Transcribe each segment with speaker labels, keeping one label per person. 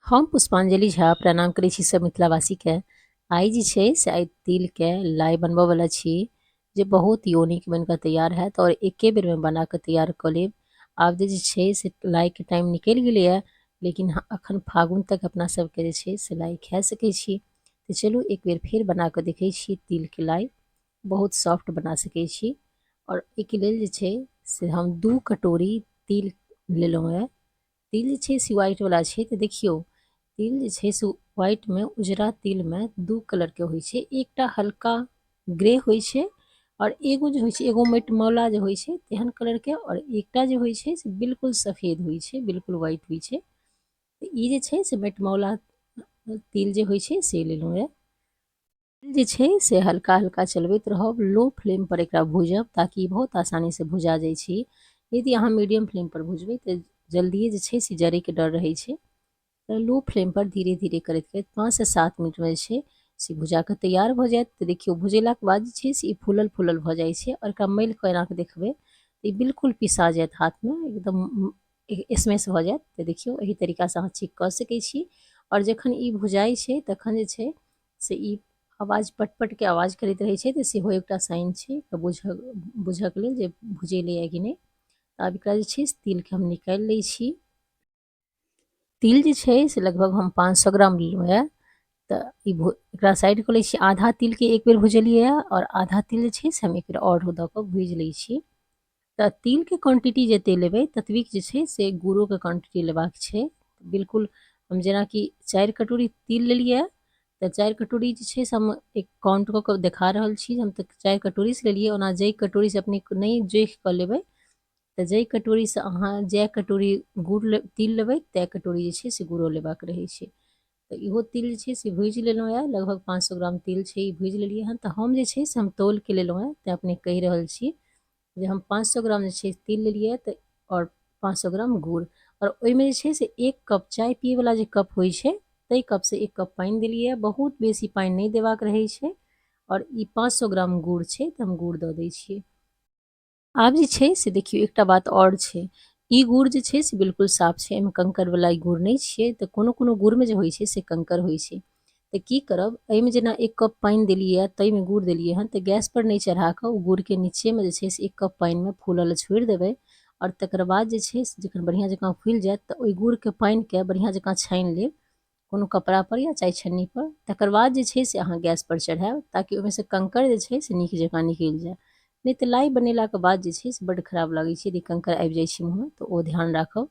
Speaker 1: हम पुष्पांजलि झा प्रणाम करै छी सब मिथिलावासीके। आइ जे छै से आइ तिलके लाइ बनबऽवला छी जे बहुत यूनिक बनिकऽ तैयार हैत आओर एके बेरमे बनाकऽ तैयार कऽ लेब। आब जे छै से लाइके टाइम निकलि गेलैए, लेकिन अखन फागुन तक अपना सबके जे छै से लाइ खा सकै छी। तऽ चलू एक बेर फेर बनाकऽ देखै छी, तिलके लाइ बहुत सॉफ्ट बना सकै छी। आओर एहिके लेल जे छै से हम 2 कटोरी तिल लेलहुँ हेँ। तिल जे छै से व्हाइटवला छै। तऽ देखियौ, तिल जे छै से व्हाइटमे, उजरा तिलमे 2 कलरके होइ छै। एकटा हल्का ग्रे होइ छै आओर एगो जे होइ छै, एगो मटिमौला जे होइ छै तेहन कलरके, आओर एकटा जे होइ छै से बिल्कुल सफेद होइ छै, बिल्कुल व्हाइट होइ छै। तऽ ई जे छै से मटिमौला तिल जे होइ छै से लेलहुँ यऽ। जे छै से हल्का हल्का चलबैत रहब, लो फ्लेम पर एकरा भूजब ताकि ई बहुत आसानीसँ भुजा जाइ छै। यदि अहाँ मीडियम फ्लेम पर भुजबै तऽ जल्दिए जे छै से जरैके डर रहै छै। तऽ लो फ्लेम पर धीरे धीरे करैत करैत 5 से 7 मिनटमे जे छै से भुजा कऽ तैयार भऽ जायत। तऽ देखियौ, भुजेलाके बाद जे छै से ई फूलल फूलल भऽ जाइ छै आओर एकरा मलि कऽ एना कऽ देखबै तऽ ई बिल्कुल पिसा जायत, हाथमे एकदम स्मैश भऽ जायत। तऽ देखियौ, एहि तरीकासँ अहाँ चेक कऽ सकै छी। आओर जखन ई भुजाइ छै तखन जे छै से ई आवाज पटपटके आवाज करैत रहै छै, तऽ सेहो एकटा साइन छै बुझऽके लेल जे भुजेलैए कि नहि। तऽ आब एकरा जे छै से तिलके हम निकालि लै छी। तिल जे छै से लगभग हम 500 ग्राम लेलहुँ हेँ। तऽ ई एकरा साइड कऽ लै छी। आधा तिलके एक बेर भुजलियै हँ आओर आधा तिल जे छै से हम एक बेर आओर दऽ कऽ भुजि लै छी। तऽ तिलके क्वान्टिटी जतेक लेबै ततबीक जे छै से गुड़ोके क्वान्टिटी लेबाक छै। बिल्कुल हम जेनाकि 4 कटोरी तिल लेलियै तऽ 4 कटोरी जे छै से हम एक काउंट कऽ कऽ देखा रहल छी। हम तऽ 4 कटोरीसँ लेलियै। ओना जाहि कटोरीसँ अपने नहि जोखि कऽ लेबै तऽ जाहि कटोरीसँ अहाँ जए कटोरी गुड़ तिल लेबै तए कटोरी जे छै से गुड़ो लेबाक रहै छै। तऽ इहो तिल जे छै से भुजि लेलहुँ यए। लगभग 500 ग्राम तिल छै, ई भुजि लेलियै हन। तऽ हम जे छै से हम तौलके लेलहुँ हेँ, तेँ अपने कहि रहल छी जे हम 500 ग्राम जे छै तिल लेलियै तऽ आओर 500 ग्राम गुड़, आओर ओहिमे जे छै से 1 कप चाय पियैवला जे कप होइ छै ताहि कपसँ 1 कप पानि देलियै। बहुत बेसी पानि नहि देबाक रहै छै। आओर ई 500 ग्राम गुड़ छै तऽ हम गुड़ दऽ दै छियै। आब जे छै से देखियौ, एकटा बात आओर छै। ई गुड़ जे छै से बिल्कुल साफ छै, एहिमे कंकड़वला ई गुड़ नहि छियै। तऽ कोनो कोनो गुड़मे जे होइ छै से कंकड़ होइ छै। तऽ की करब, एहिमे जेना 1 कप पानि देलियै ताहिमे गुड़ देलियै हन, तऽ गैसपर नहि चढ़ा कऽ ओ गुड़के नीचेमे जे छै से 1 कप पानिमे फूलऽ लए छोड़ि देबै। आओर तकर बाद जे छै से जखन बढ़िआँ जकाँ फुलि जायत तऽ ओहि गुड़के पानिके बढ़िआँ जकाँ छानि लेब कोनो कपड़ापर या चाय छन्नीपर। तकर बाद जे छै से अहाँ गैसपर चढ़ायब ताकि ओहिमे से कंकड़ जे छै से नीक जकाँ निकलि जाय। नहि तऽ लाइ बनेलाके बाद जे छै से बड्ड खराब लागै छै यदि कंकड़ आबि जाइ छै मुँहमे, तऽ ओ ध्यान राखब।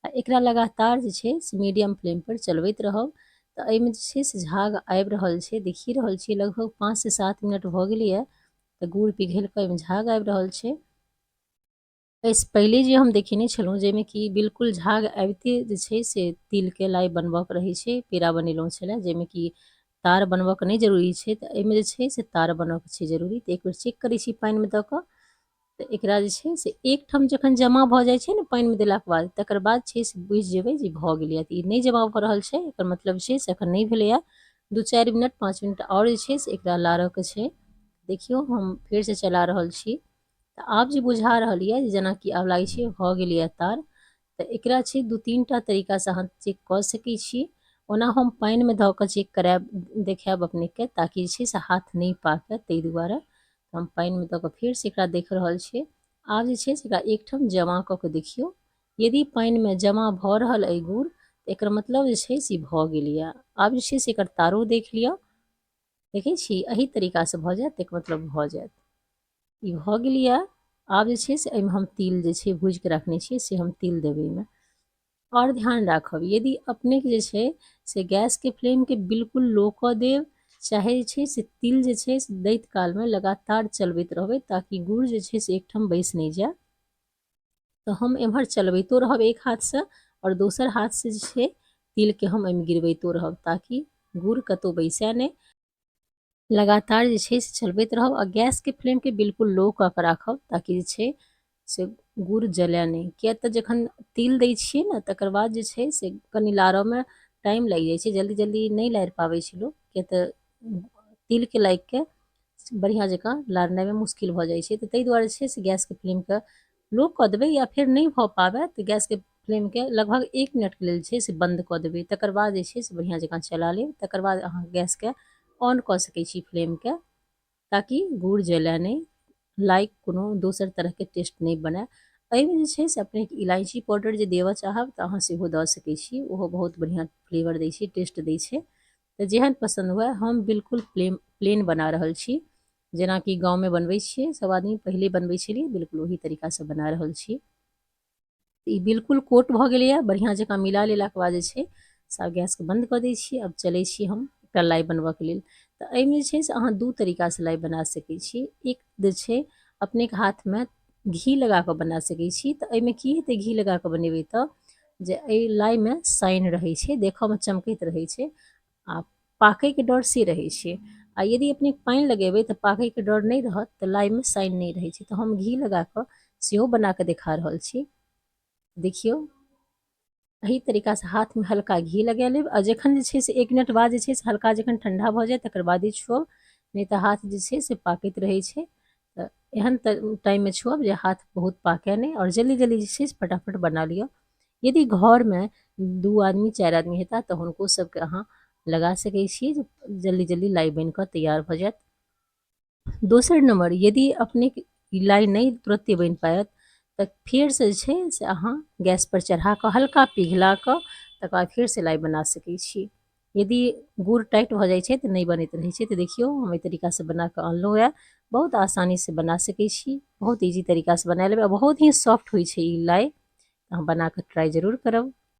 Speaker 1: आ एकरा लगातार जे छै से मीडियम फ्लेमपर चलबैत रहब। तऽ एहिमे जे छै से झाग आबि रहल छै, देखि रहल छियै, लगभग 5 से 7 मिनट भऽ गेलैए तऽ गुड़ पिघलि कऽ एहिमे झाग आबि रहल छै। एहिसँ पहिले जे हम देखेने छलहुँ जाहिमे कि बिल्कुल झाग आबिते जे छै से तिलके लाइ बनबऽके रहै छै, पेड़ा बनेलहुँ छलै जाहिमे कि तार बनबऽके नहि जरूरी छै, तऽ एहिमे जे छै से तार बनबऽके छै जरूरी। तऽ एक बेर चेक करै छी पानिमे दऽ कऽ। तऽ एकरा जे छै से एकठाम जखन जमा भऽ जाइ छै ने पानिमे देलाके बाद, तकर बाद छै से बुझि जेबै जे भऽ गेलैए। तऽ ई नहि जमा भऽ रहल छै, एकर मतलब छै से एखन नहि भेलैए। 2 4 मिनट 5 मिनट आओर जे छै से एकरा लारऽके छै। देखियौ, हम फेरसँ चला रहल छी। तऽ आब जे बुझा रहल यऽ जेनाकि आब लागै छै भऽ गेलैए तार। तऽ एकरा छै 2 3 टा तरीकासँ अहाँ चेक कऽ सकै छी। ओना हम पानिमे धऽ कऽ चेक करायब, देखायब अपनेके, ताकि जे छै से हाथ नहि पाकय, ताहि दुआरे हम पानिमे दऽ कऽ फेरसँ एकरा देख रहल छियै। आब जे छै से एकरा एकठाम जमा कऽ कऽ देखियौ। यदि पानिमे जमा भऽ रहल अइ गुड़ तऽ एकर मतलब जे छै से भऽ गेल यऽ। आब जे छै से एकर तारो देख लिअ। देखै छी, एहि तरीकासँ भऽ जायत, एकर मतलब भऽ जायत। ई भऽ गेल यऽ। आब जे छै से एहिमे हम तिल जे छै भूजिके रखने छियै से हम तिल देबै एहिमे। आओर ध्यान राखब, यदि अपनेके जे छै से गैसके फ्लेमके बिल्कुल लो कऽ देब, चाहे जे छै से तिल जे छै से दैत कालमे लगातार चलबैत रहबै ताकि गुड़ जे छै से एकठाम बैसि नहि जाय। तऽ हम एम्हर चलबैतो रहब एक हाथसँ आओर दोसर हाथसँ जे छै तिलके हम एहिमे गिरबैतो रहब ताकि गुड़ कतहु बैसय नहि। लगातार जे छै से चलबैत रहब आ गैसके फ्लेमके बिल्कुल लो कऽ कऽ राखब ताकि जे छै से गुड़ जलय नहि। किएक तऽ जखन तिल दै छियै ने तकर बाद जे छै से कनि लारऽमे टाइम लागि जाइ छै, जल्दी जल्दी नहि लारि पाबै छै लोक, किएक तऽ तिलके लागिके बढ़िआँ जकाँ लारनाइमे मुश्किल भऽ जाइ छै। तऽ ताहि दुआरे छै से गैसके फ्लेमके लो कऽ देबै, या फेर नहि भऽ पाबै तऽ गैसके फ्लेमके लगभग 1 मिनटके लेल छै से बन्द कऽ देबै। तकर बाद जे छै से बढ़िआँ जकाँ चला लेब। तकर बाद अहाँ गैसके ऑन कऽ सकै छी फ्लेमके, ताकि गुड़ जलै नहि, लाइ कोनो दोसर तरहके टेस्ट नहि बनै। एहिमे जे छै से अपनेके इलायची पाउडर जे देबऽ चाहब तऽ अहाँ सेहो दऽ सकै छी, ओहो बहुत बढ़िआँ फ्लेवर दै छै, टेस्ट दै छै। तऽ जेहन पसन्द हुए। हम बिल्कुल प्लेन बना रहल छी, जेनाकि गाँवमे बनबै छियै सब आदमी, पहिले बनबै छलियै, बिल्कुल ओही तरीकासँ बना रहल छी। ई बिल्कुल कोट भऽ गेलैए। बढ़िआँ जकाँ मिला लेलाके बाद जे छै से आब गैसके बन्द कऽ दै छी। आब चलै छी हम एकटा लाइ बनबऽके लेल। तऽ एहिमे जे छै से अहाँ 2 तरीकासँ लाइ बना सकै छी। एक जे छै अपनेके हाथमे घी लगा कऽ बना सकै छी। तऽ एहिमे की हेतै, घी लगा कऽ बनेबै तऽ जे एहि लाइमे साइन रहै छै, देखऽमे चमकैत रहै छै आ पाकैके डर से रहै छै। आ यदि अपने पानि लगेबै तऽ पाकैके डर नहि रहत, तऽ लाइमे साइन नहि रहै छै। तऽ हम घी लगा कऽ सेहो बना कऽ देखा रहल छी। देखियौ, एहि तरीकासँ हाथमे हल्का घी लगा लेब आ जखन जे छै से 1 मिनट बाद जे छै से हल्का जखन ठण्डा भऽ जाय तकर बादे छुअब, नहि तऽ हाथ जे छै से पाकैत रहै छै। तऽ एहन टाइममे छुअब जे हाथ बहुत पाकै नहि आओर जल्दी जल्दी जे छै से फटाफट बना लिअ। यदि घरमे 2 आदमी 4 आदमी हेता तऽ हुनको सबके अहाँ लगा सकै छी जे जल्दी जल्दी लाइ बनि कऽ तैयार भऽ जायत। दोसर नम्बर, यदि अपनेके लाइ नहि तुरत्ते बनि पायत तऽ फेरसँ जे छै से अहाँ गैसपर चढ़ा कऽ हल्का पिघला कऽ तकर बाद फेरसँ लाइ बना सकै छी। यदि गुड़ टाइट भऽ जाइ छै तऽ नहि बनैत रहै छै। तऽ देखियौ, हम एहि तरीकासँ बना कऽ अनलहुँ हँ। बहुत आसानीसँ बना सकै छी, बहुत ईजी तरीकासँ बना लेबै आ बहुत ही सॉफ्ट होइ छै ई लाइ। अहाँ बना कऽ ट्राइ जरूर करब।